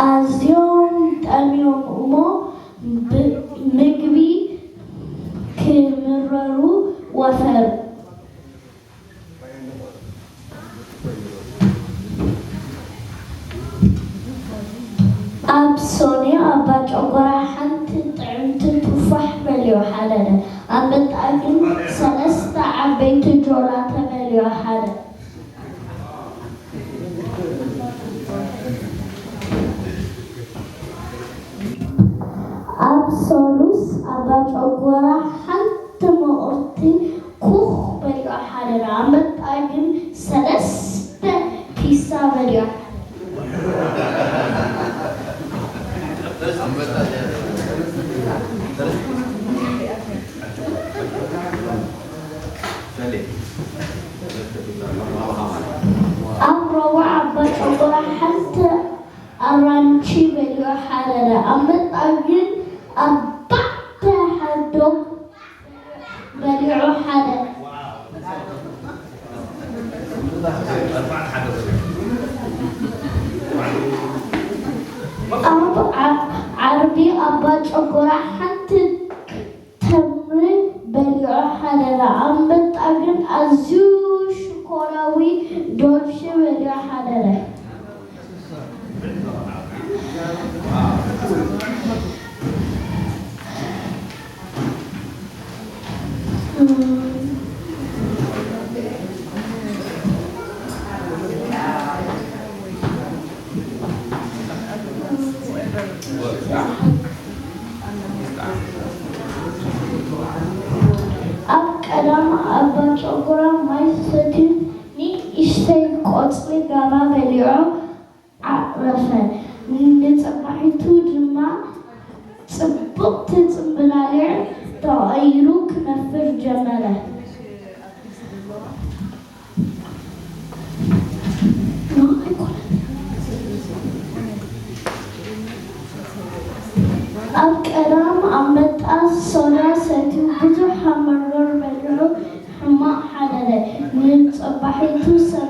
ኣዝዮም ጠምዮም እሞ ብ-፣ ምግቢ ክምረሩ ወፈሩ። ኣብ ሶንዮ ኣባ ጨጎራ ሓንቲ ጥዕምቲ ቱፋሕ በሊዑ ሓደረ። ኣንበጣ ግን ሰለስተ ዓበይቲ ጆላተ በሊዑ ሓደረ። ኣብ ሰሉስ ኣባ ጨጎራ ሓንቲ ምቕርቲ ኩኽ በሊዑ ሓደረ። ኣንበጣ ግን ሰለስተ ፒሳ በሊዑ ሓደረ። ኣብ ረቡዕ ኣባ ጨጎራ ሓንቲ ኣራንቺ በሊዑ ሓደረ። ኣንበጣ ግን ኣርባዕተ ሃዶግ በሊዑ ሓደረ። ኣብ ዓ-፣ ዓርቢ ኣባ ጨጎራ ሓንቲ ተምሪ በሊዑ ሓደረ። ኣንበጣ ግን ኣዝዩ ሽኮራዊ ዶልፊ በሊዑ ሓደረ። ኣብ ቀዳም ኣባ ጨጉራ ማይ ሰትዩ ንእሽተይ ቆጽሊ ጋማ በሊዑ ዓረፈ። ንጽባሒቱ ድማ ጽብቕቲ ጽምብላሊዕ ተቐይሩ ክነፍር ጀመረ። ኣብ ቀዳም ኣንበጣ ሶዳ ሰትዩ ብዙሕ ሃምበርገር በሊዑ ሕማቕ ሓደረ። ንጽባሒቱ ሰብ